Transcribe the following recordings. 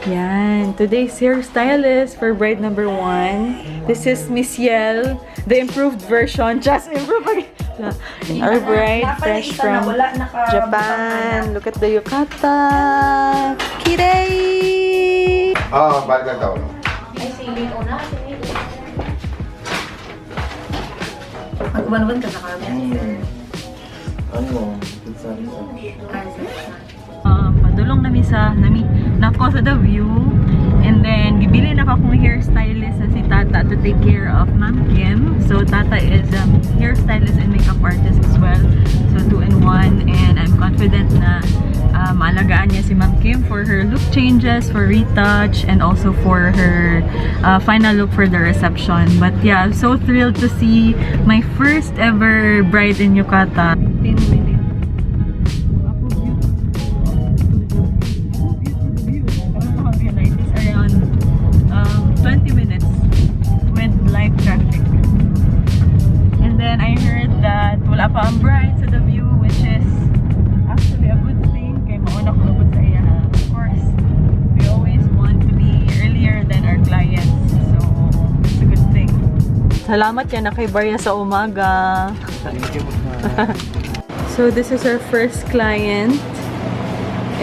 Yan. Today's hairstylist for bride number 1. This is Miss Yel, the improved version. Just improved again. Our bride, fresh from Japan. Look at the yukata. Kirei! Ah, balik lang daw. Ay, siling una. Siling. Mag-uban ka sa camera, sir. Ano? Sorry. Ay, sir. Padulong nami sa nami nako sa the view, and then gibili na ko akong hairstylist na si Tata to take care of Ma'am Kim. So Tata is hairstylist and makeup artist as well. So two in one, and I'm confident na maalagaan niya si Ma'am Kim for her look changes, for retouch, and also for her final look for the reception. But yeah, I'm so thrilled to see my first ever bride in yukata. 10 minutes. It's around 20 minutes with light traffic. And then I heard that wala pa ang bride sa the view, which is actually a good thing kay mauna ko abot sa iya. Of course, we always want to be earlier than our clients. So, it's a good thing. Salamat yan na kay Barya sa umaga. Thank you. So, this is our first client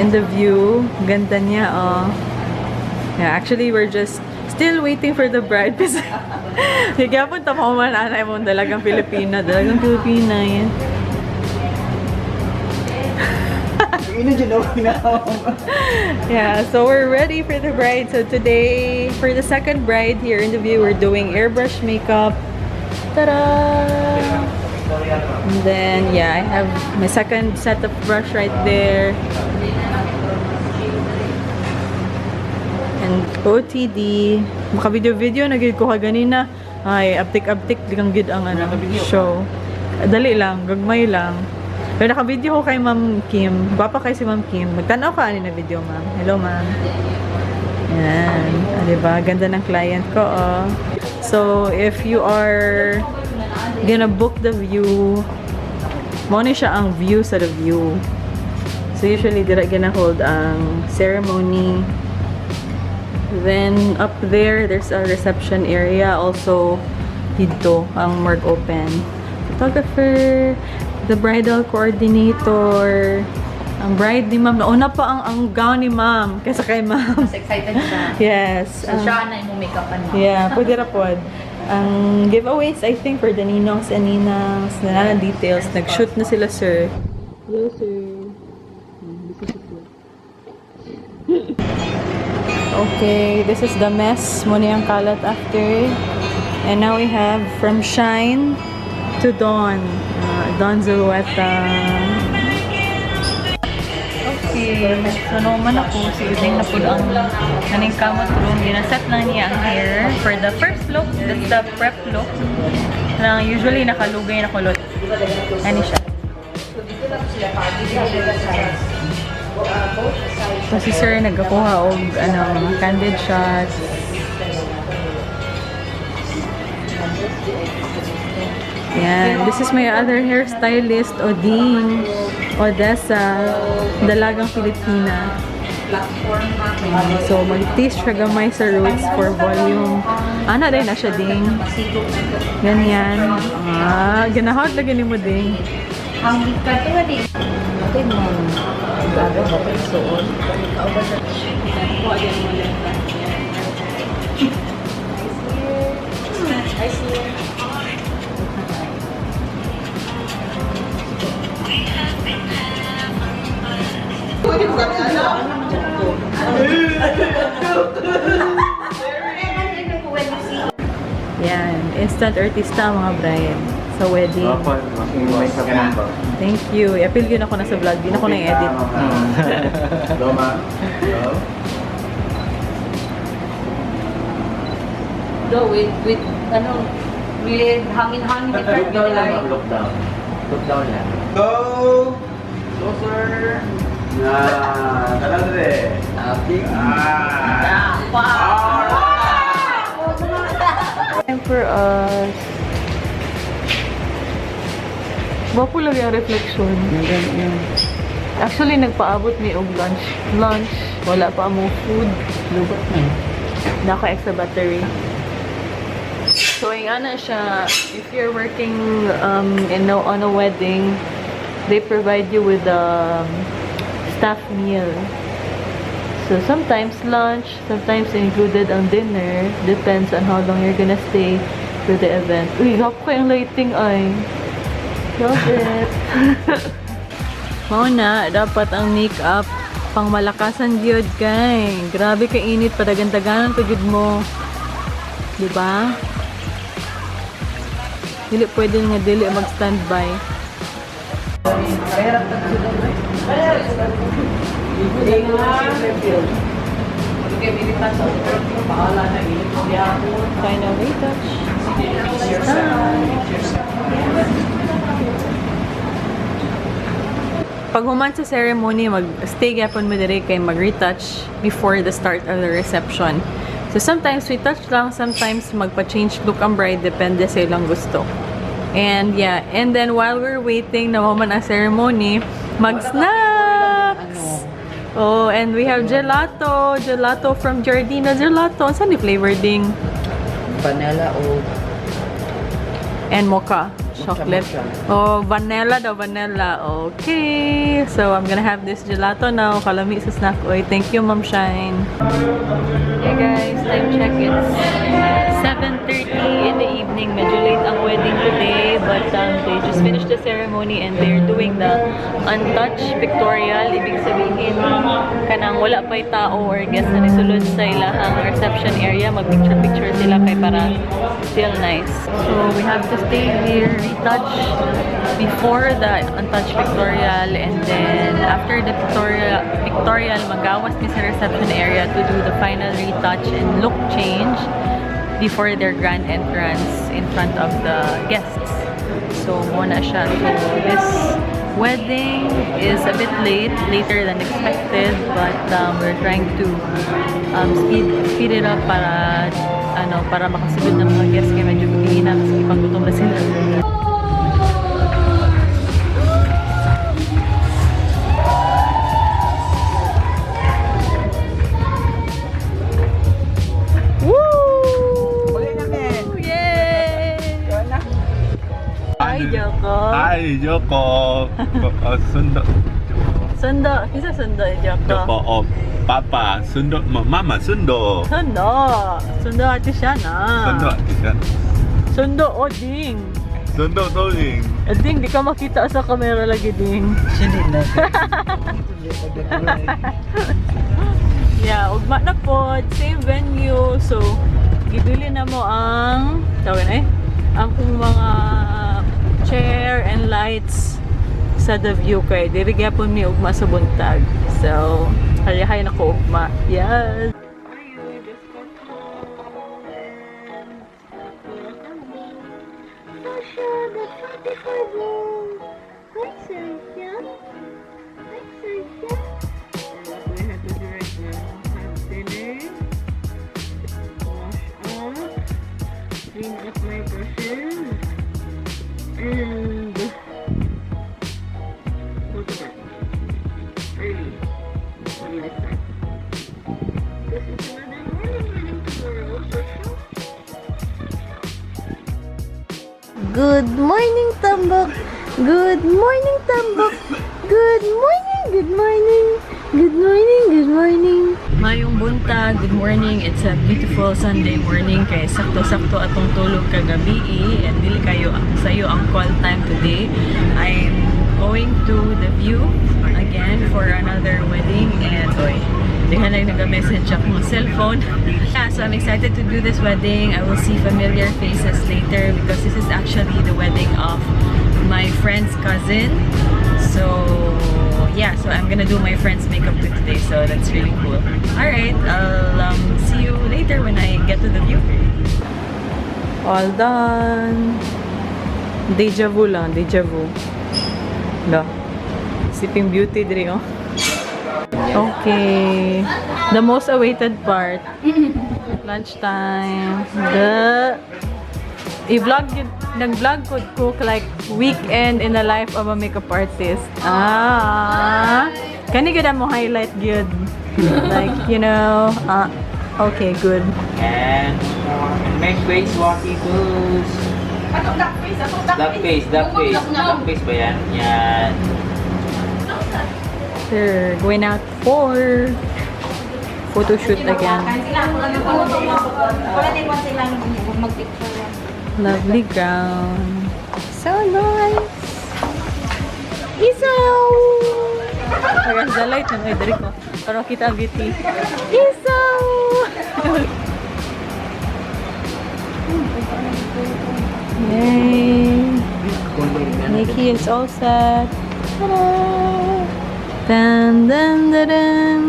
in the view. Ganda niya, oh. Yeah, actually, we're just still waiting for the bride. Kasi, nagyapon ta mo man, anay mo, dalagang Pilipina. Dalagang Pilipina, yan. Yeah, so we're ready for the bride. So today, for the second bride here in the view, we're doing airbrush makeup. Ta-da! And then, yeah, I have my second set of brush right there. And OTD. Maka-video-video na gid ko kaganina. Ay, abtik-abtik lang gid ang ano, show. Dali lang, gagmay lang. Pero naka-video ko kay Ma'am Kim. Gwapa kay si Ma'am Kim. Magtanaw ka ani na video, ma'am. Hello, ma'am. Yan. Ah, diba? Ganda ng client ko, oh. So, if you are gonna book the view, mao ni siya ang view sa the view. So, usually, dira gonna hold ang ceremony. Then, up there, there's a reception area. Also, dito, ang morgue open. Photographer, the bridal coordinator, ang bride ni ma'am. Nauna pa ang gown ni ma'am kaysa kay ma'am. Mas excited siya. Yes. So, siya na yung make-upan mo. Yeah, pwede ra pod. Ang giveaways, I think, for the ninongs and ninangs, na details. Nag-shoot na sila, sir. Hello, sir. Okay, this is the mess. Muna yung kalat after. And now we have from Shine to Dawn. Dawn Zulueta. Okay, so naman ako, si Uding na po ang kaning kamot room. Ginaset lang niya ang hair for the first look. That's the prep look. Nang usually nakalugay na kulot. Ano siya? So si sir nagkakuha og ano, candid shots. Yan. This is my other hairstylist, Oding Odessa, dalagang Pilipina. So, mag-tease siya gamay sa roots for volume. Ana rin na siya, ding. Ganyan. Ah, ganahod lagi ni mo, ding. Ang kato nga di. Okay, ma'am. Gaga ba kayo suon? Yan. Instant artista, mga Brian. Sa wedding. Thank you. I-appeal yun ako na sa vlog. Di na ako na-edit. Hello, ma'am. Hello. Do, with, ano, with hangin-hangin effect. Look down lang, ma'am. Look down. Look down lang. Go! Go, sir! Na, tara dire. Happy. Ah. Time for us. Gwapo lagi ang reflection. Actually, nagpaabot mi og lunch. Lunch. Wala pa among food. Lugot na. Naka extra battery. So, yung ana siya, if you're working on a wedding, they provide you with a staff meal. So, sometimes lunch, sometimes included ang dinner. Depends on how long you're gonna stay for the event. Uy, gwapo kaayo ang lighting ay. Love it. Mao na, dapat ang makeup pang malakasan gyud kay. Grabe ka init, padagan-daganan pa gyud mo. Di ba? Dili pwede nga dili mag-standby. Mahirap na sila. Final retouch. Done. Pag human sa ceremony, mag-stay gyapon mo diri kay mag-retouch before the start of the reception. So sometimes we touch lang, sometimes magpa-change look ang bride, depende sa ilang gusto. And yeah, and then while we're waiting na human ang ceremony, mag-snacks! Oh, and we have gelato, gelato from Giardino Gelato. Unsa ni flavor, ding? Vanilla o And mocha chocolate. Mocha, mocha. Oh, vanilla daw, vanilla. Okay. So, I'm gonna have this gelato now. Kalami sa snack. Oy, thank you, Ma'am Shine. Hey guys, time check. It's 7:30 in the evening. Medyo late ang wedding today, but they just finished the ceremony and they're doing the untouched pictorial. Ibig sabihin, kanang wala pa'y tao or guest na nisulod sa ilahang reception area. Mag-picture-picture sila kay para still nice. So, we have to stay here, retouch before the untouched pictorial, and then after the pictorial magawas mi sa reception area to do the final retouch and look change before their grand entrance in front of the guests. So, mao na siya. So, this wedding is a bit late, later than expected, but we're trying to speed it up para ano, para makasulod ng mga guests kaya medyo gabi na kasi panggutom na sila. Woo! Yay! Hi, Joko. Hi, Joko. Oh, sundo. Sundo. Kinsa sundo, Joko? Joko, oh, Papa, sundo, Mama, sundo. Sundo. Sundo ate siya na. Sundo, ate. Sundo, oh, ding. Sundo, ding. Eh, ding, di ka makita sa camera lagi, ding. Sino na? Yeah, ugma na pod, same venue. So, gibili namo ang tawag na eh, ang kung mga chair and lights sa The View kay diri gyapon mi ugma sa buntag. So, hayahay na ko ugma. Yes. Sasha, the 44 blue. Hi, Sasha. Hi, Sasha. What we have to do right now, have dinner, wash up, clean up my brushes, and go to bed early. Unlike that. This is another morning meeting tomorrow, Sasha. Good morning, Tambok. Good morning, Tambok. Good morning, good morning. Good morning, good morning. Mayong buntag, good morning. It's a beautiful Sunday morning kay sakto-sakto atong tulog kagabi eh, and dili kaayo sayo ang call time today. I'm going to The View again for another wedding and oy, daghan lang nag-message akong cellphone. Yeah, so I'm excited to do this wedding. I will see familiar faces later because this is actually the wedding of my friend's cousin. So yeah, so I'm gonna do my friend's makeup too today, so that's really cool. Alright, I'll see you later when I get to The View. All done. Deja vu lang, deja vu. No. Sleeping Beauty diri oh. Okay. The most awaited part. Lunchtime. The I-vlog yun, nag-vlog ko like weekend in the life of a makeup artist. Ah. Kani gud mo highlight gyud. Like, okay, good. And make face, walkie pose. Atong duck face, atong duck Duck face, duck face. Duck face ba yan? Yan. They're going out for photo shoot again. Wala din sila mag-picture. Lovely ground. So nice. Isaw! Parang sa light ng ay, diri ko. Para kita ang beauty. Isaw! Yay! Nikki is all set. Ta-da! Dun, dun, dun, dun.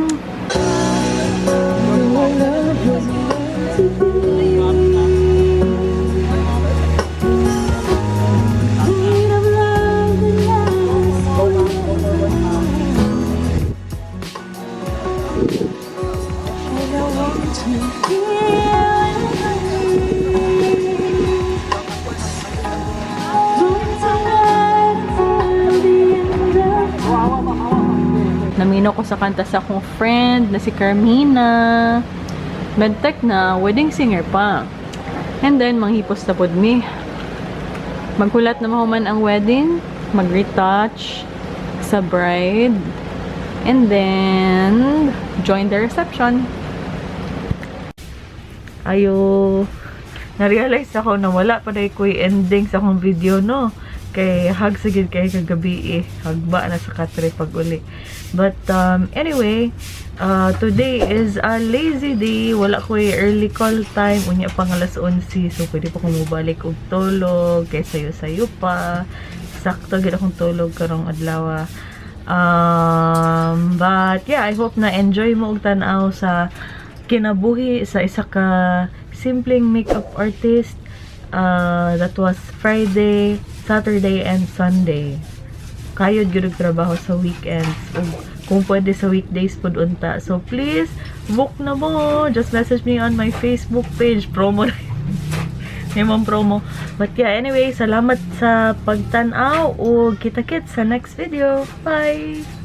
Namino ko sa kanta sa akong friend na si Carmina. Medtech na, wedding singer pa. And then, manghipos na pod mi. Maghulat na mahuman ang wedding, mag-retouch sa bride, and then, join the reception. Ayo, na-realize ako na wala pa na ko'y ending sa akong video, no? Kay hag sa gid kay kagabi eh. Hagba na sa katre pag uli. But anyway, today is a lazy day. Wala ko'y early call time. Unya pang alas 11. So pwede pa kong mobalik og tulog. Kay sayo-sayo pa. Sakto gid akong tulog karong adlaw. But yeah, I hope na enjoy mo og tan-aw sa kinabuhi sa isa ka simpleng makeup artist. That was Friday, Saturday, and Sunday. Kayod gyud og trabaho sa weekends. Ug kung pwede sa weekdays pud unta. So please, book na mo. Just message me on my Facebook page. Promo na. May promo. But yeah, anyway, salamat sa pagtan-aw ug kita-kits sa next video. Bye!